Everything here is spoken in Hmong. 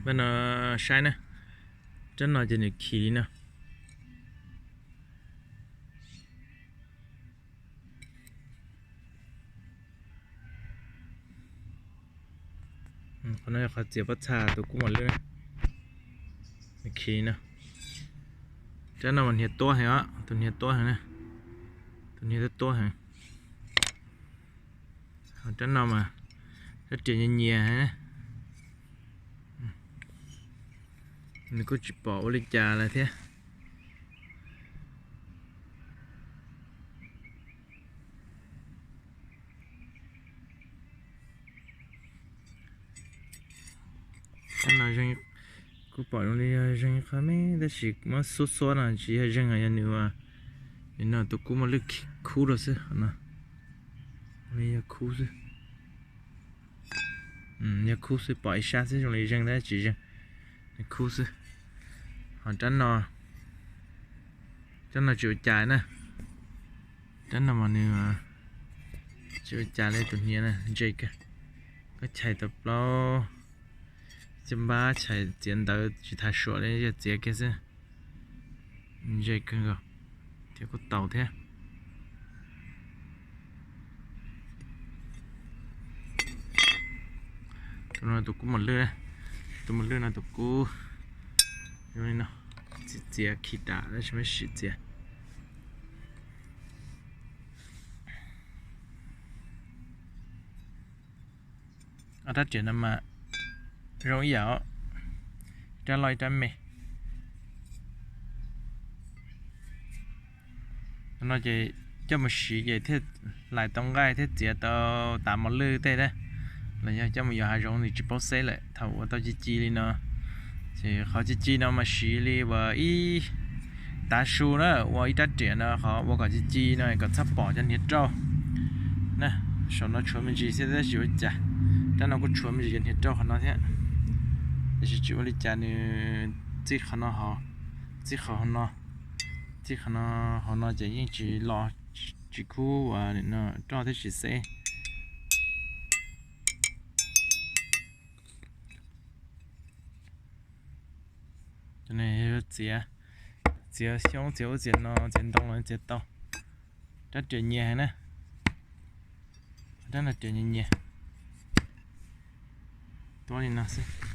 Pab no saib na, rab no ces nws khi li no. Qhov no yog qhov txiav pob txha tus kub mos lwj na. Nws khi li no. Rab no mas hniav tuab heev os, tus hniav tuab heev na. Tus hniav tuab tuab heev. Rab no mas rab riam nyias nyias heev na. Nws kuj tsis pom ua li cas lawm thiab. Rab no kuj pom zoo li yog zeeg qhov me, tab sis muab xuab xuab no tsis yog zeeg, yog nws, nws no tus kub mos lwj khub rau xwb no. Yog khub xwb. Yog khub xwb, pom ib sab xwb zoo li zeeg tab tsis zeeg, nws khub xwb. Ho rab no, rab no tsis ua cas na. Rab no mas nws tsis ua cas li, tus hniav na ntse kawg. Koj chais tau plaub caj npab, chais txiav ntawv tsis tas suam li, yog txiav kiag xwb. Ntse kawg nkaus thiab kuj tau thiab. Tus no tus kub mos lwj, tus mos lwj no tus kub zoo li no, txiav txiav khi tas tab sis muab sim txiav. Ob rab riam no mas zoo ib yam, rab loj ib rab me. No ces coj mus siv ces thiaj hlais tau nqaij thiab txiav tau tav mos lwj tej na, los yog coj mus yos hav zoov nws tsis paub xeb lawm. Thaum ua tau ci ci li no, ces qhov ci ci no mas siv li uas ib tav su na, ua ib rab riam no qhov ua kom ci ci no kom txhob pom cov hniav rauj na. Saum no tshuav me ntsis xwb tab sis ua cas, rab no kuj tshuav me ntsis cov hniav rauj qhov no thiab, tiam sis tsis ua li cas, nws txij qhov no, txij qhov no, txij qhov no, hauv no ces yeej tsis los, tsis kub uas roj thiab tsis xeb. Txiav, txiav xyoob, txiav ub txiav no, txiav ntoo los txiav tau. Rab riam nyias heev na, rab no riam nyias nyias, tuab li no xwb.